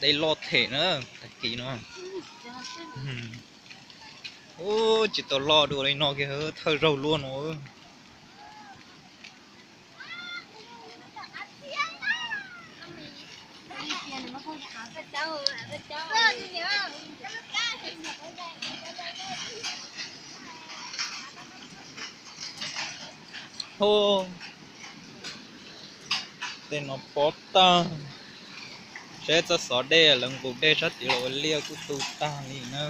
Dej loj them na, tag kis no. Ub, tsis tau loj dua li no kiag, thawj zaug luaj no. Hu, tej no pob tag, saib txoj xov dej lawv nqus dej sab tid los ua liaj kuj tu tag li na.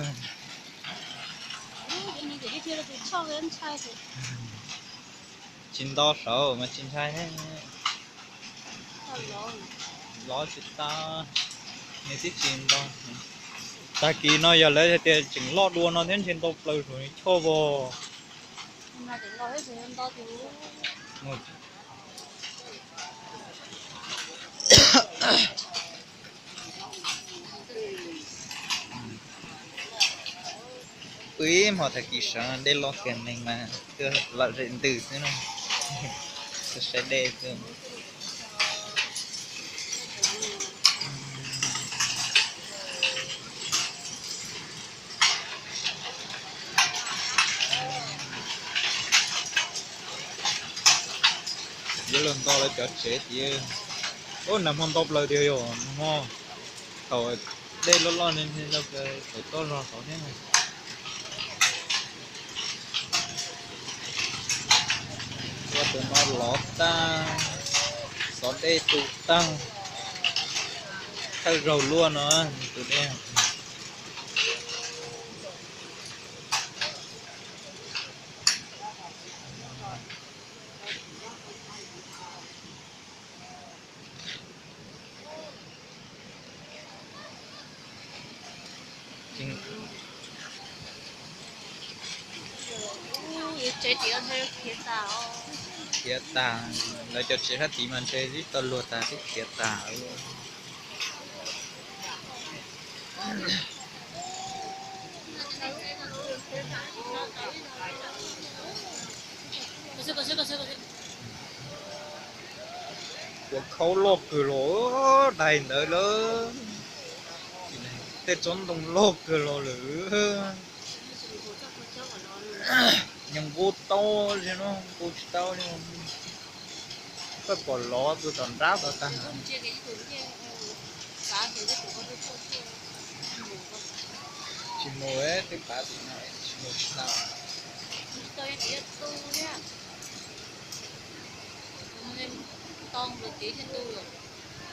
Tsis nto saud mas tsis ntshai, lov tsis tau, nws twb tsis nto. Tag kis no yog lawv hais tias tseem loj dua no thiab ntshe ntau plaws saum nws choj vog. Pw ib hmo tag kis sawv dej loj kiag neeg mas tuaj lom zem ntws xwb na. Tuaj saib dej xwb. Yuav luag nto lawv cov tsev tias, ub, nag hmo nto plaws tiag yog nag hmo, thaum dej loj loj ne, thaum toj zog tod thiab. Ua tus no lov tag, xov dej tu tag, thawj zaug luaj no tus dej. Khiav tag, lawv cov tsev sab tid mas ntshe twb tau luag tag twb khiav tag. Ua khaub loj kawg los, dais ntawd lawm, tej tsob ntoo loj kawg los lawm. Nyeej nqus tau li no, nqus tsis tau li. Koj pom lov tus tom nrab tod tag. Tsis mus, twb pav tim no, tsis mus tsis tau.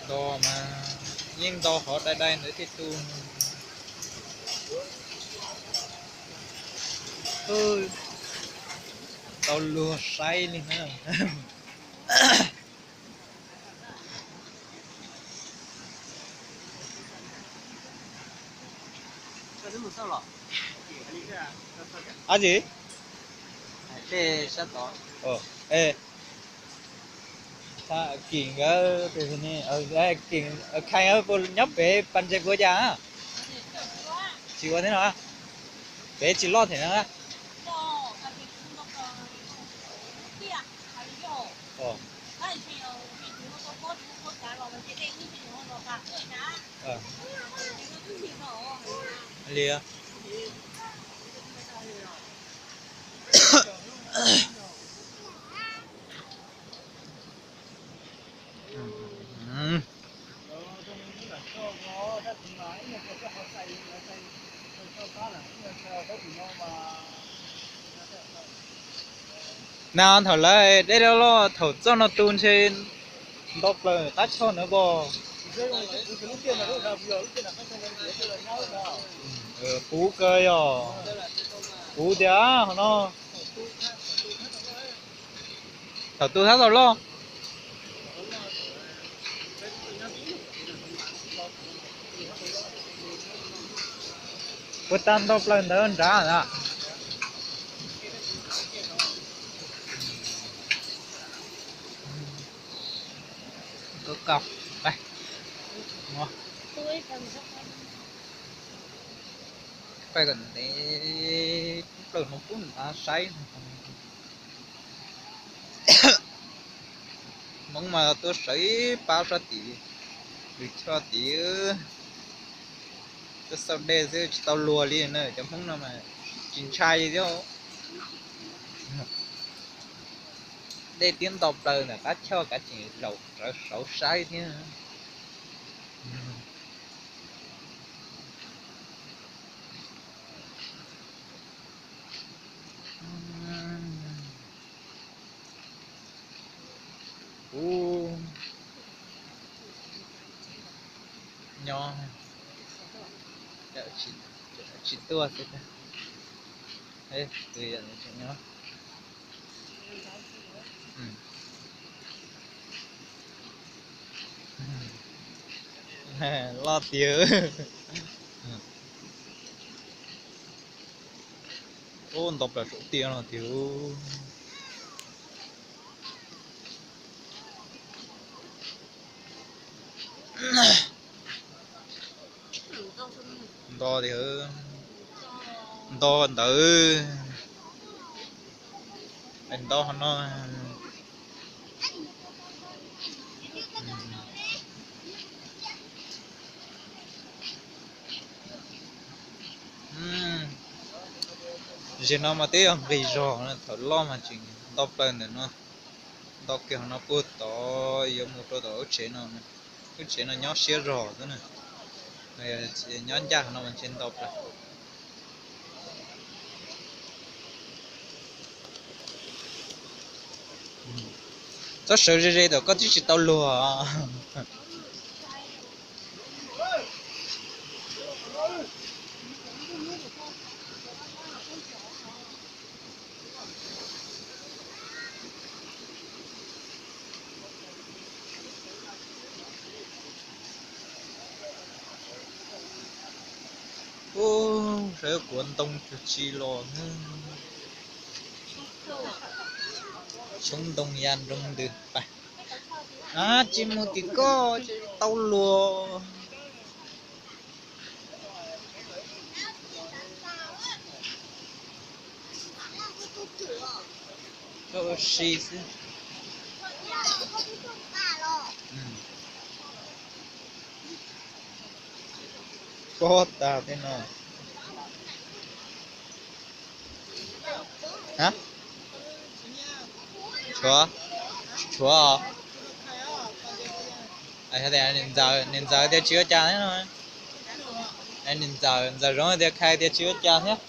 Nto mas yeej nto qhov dai dai ntawd thiaj tu. Tau luag saib li na. Ab tsi? Kim nkawd, Kim, Khais nkawd puas nyob pem pas ntses kuv cas? Tsis ua thiab no. Pem tsis loj thiab na. Li. Na thaum lawv dej loj loj thaum txoj no tu ntshe nto plaws qab choj na pog. Puv kawg yog, puv tiag hov no. Thaum tu thab tau loj. Puas tag nto plaws ntawd nrad na. Koj kaus, pais kom ntev plaws no pub nrad saib. Hmoob mas tuaj sawv ib pab sab tid, lwm choj tid. Xauj dej xwb tsis tau luag li na, cov Hmoob no mas tsis ntshai li thiab. Dej twb nto plaws ntawm qab choj kav tseem zaum rawv saud saib thiab. Ub, nyob tsis tuaj xwb. Nyob loj tiag. Ub, nto plaws saum tiaj no tiag. Nto tiag, nto ntawd, nto no. Zem no mas twb yog nqis zog, thaum loj mas tseem nto plaws ntawm no, nto kiag hauv no puag tod yuav mus rau tom lub tsev no, lub tsev no nyob siab zog xwb na, nyob ncaj hauv no mas ntshe nto plaws. Txhob sawv ze ze tam koj twb tsis tau luag. Ub, sawv kuav ntoo tsis los. Xyoob ntoo ya nroo ntws pas. Tsis mus tim koj tsis tau luag. Koj ua si xwb. Pob tag tej no. Tshuav, tshuav. Niam ntxawm tias tsis ua cas thiab no. Niam ntxawm, ntxawm Zoov tias Khais tias tsis ua cas thiab.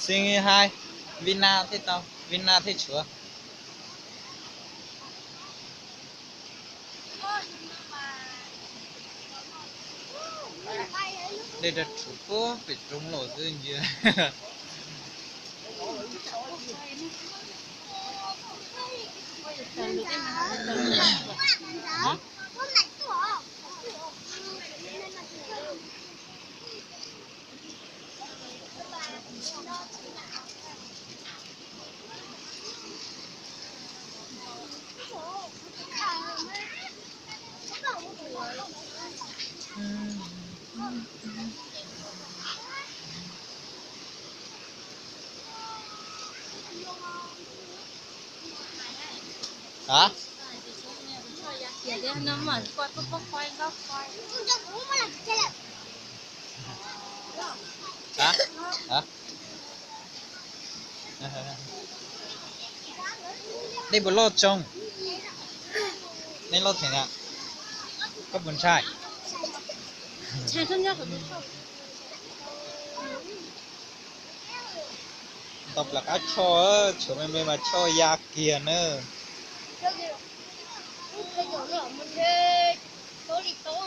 Xib hwb hais, Vina thiaj tau, Vina thiaj tshuav. Dej rau tshuav puag pem roob los xwb ntsia. Hả? Hả? Hả? Dej puas loj tsoom? Dej loj theem na. Koj puas ntshai? Tau plam qab choj, tshuav me me mas choj ya kiag na. Ub, koj yog loj mas ntshe tau li tau.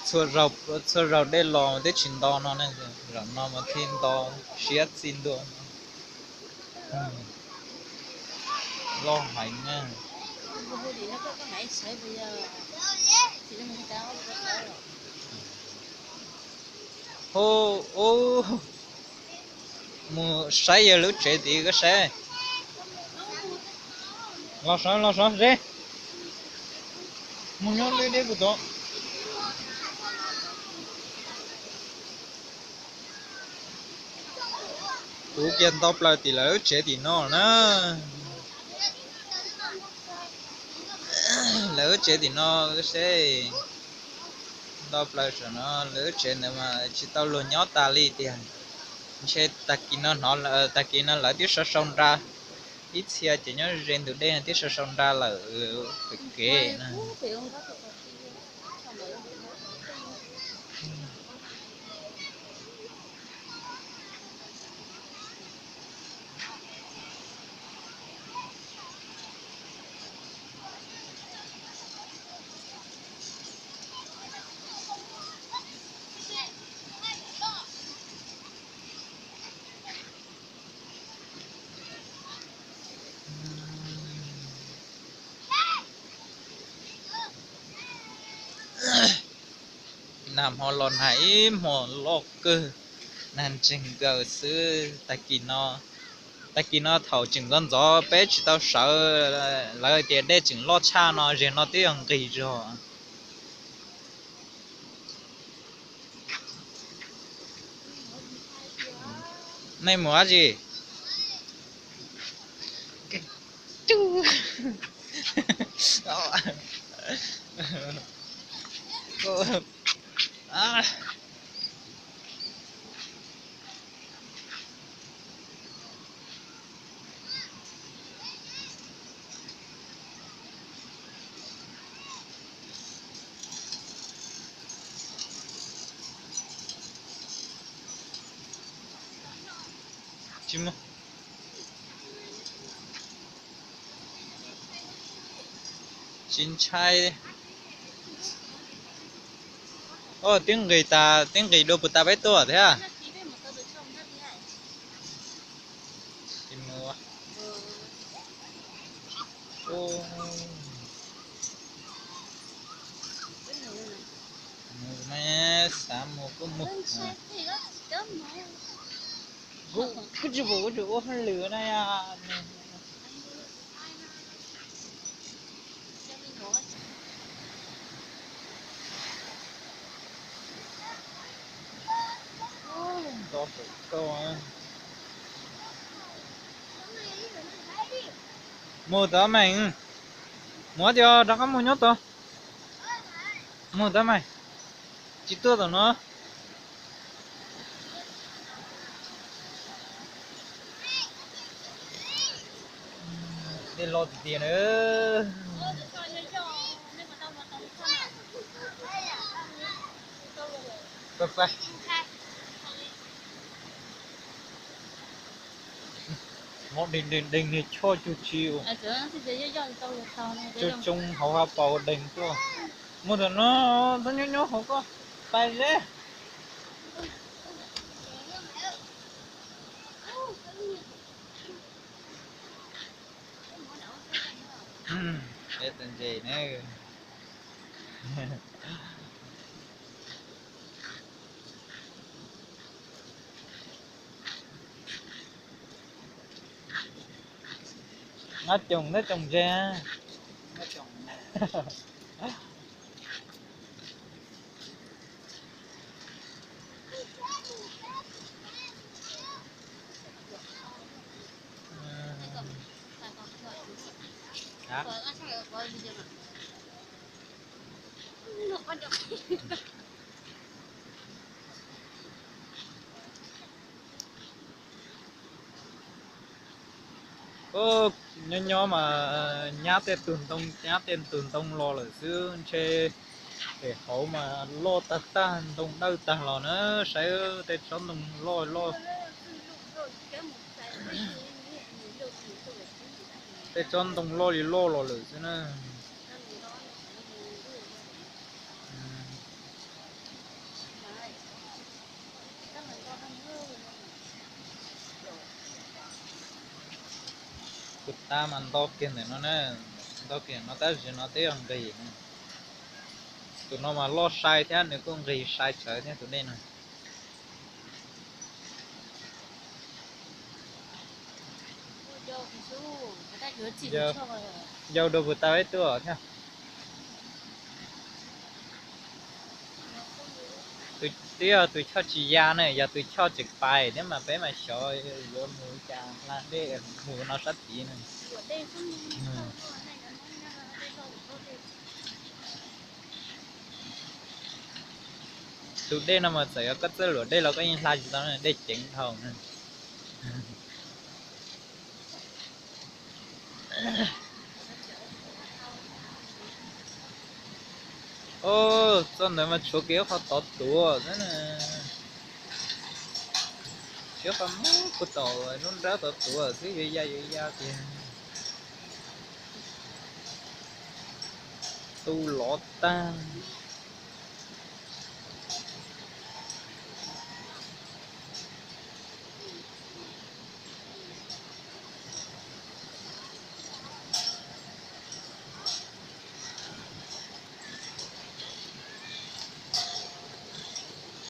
Txhua zaus, txhua zaus dej los twb tsis nto no ne, zaum no mas thiaj nto siab txij ntua. Loj heev na. Hu, ub, mus saib yawg lub tsev tid koj saib. Los sov, los sov seb. Mus nyob deb deb kuv tod. Kuv kiag nto plaws tim lawv lub tsev tim no na. Lawv lub tsev tim no seb, nto plaws saum no, lawv lub tsev ntawd mas tsis tau luag nyob tas li tiag. Ntshe tag kis no hnov, tag kis no lawv twb sau sau nra, ib txhia ces nyob ze ntug dej twb sau sau nra lawm pem kev na. Nag hmo los nag ib hmo loj kawg, nag ntseg nkaws xwb. Tag kis no, tag kis no thaum tseem ntxov ntxov peb tsis tau sawv, lawv tias dej tseem loj tshaj no, zeg no twb yog nqis zog. Nej mus dab tsi? Tsis mus. Tsis ntshai. Twb nqis tas, twb nqis dua puas tas peb tuaj thiab. Tsis mus. Mus ne, xav mus kuj mus. Kuv tsis pom, kuv tsis ua hauj lwm na yom. Mus tod mas, mus tias rov qab mus nyob tod. Mus tod mas, tsis tuaj tom no. Dej loj tiag tiag na. Mob deeg deeg deeg niag choj cuag tsi. Coob coob hauv hav paus deeg tuaj. Mus tam no, txhob nyob nyob hauv koj, pais seb. Tus ntses na. Nab coom nab coom ntses. Nyob nyob mas nyab tej tug ntoo, nyab tej tug ntoo los lawm xwb ntshe. Pem hauv mas loj tag tag, ntoo dawj tag los na, saib tej tsob ntoo loj loj. Tej tsob ntoo loj li loj los lawm xwb na. Tus tav mas nto kiag ntawm no na, nto kiag no tab sis no twb yog nqis. Tus no mas loj sai thiab nws kuj nqis sai tsawv thiab tus dej no. Yau dua puas tau ib tug thiab. Twb yog tus choj tsis ya na, yog tus choj tseem pais thiab mas peb mas xyov yuav mus cas hla dej mus no sab tid na. Tus dej no mas txawm yog koj txawj luam dej los koj yeej hla tsis tau, dej ceev dhau na. Txoj ntawd mas tshuav kiag qhov tod tuav xwb na. Tshuav qhov muab puag tom lub nrab tod tuav xwb, yuav ya yuav ya tiag. Tu lov tag.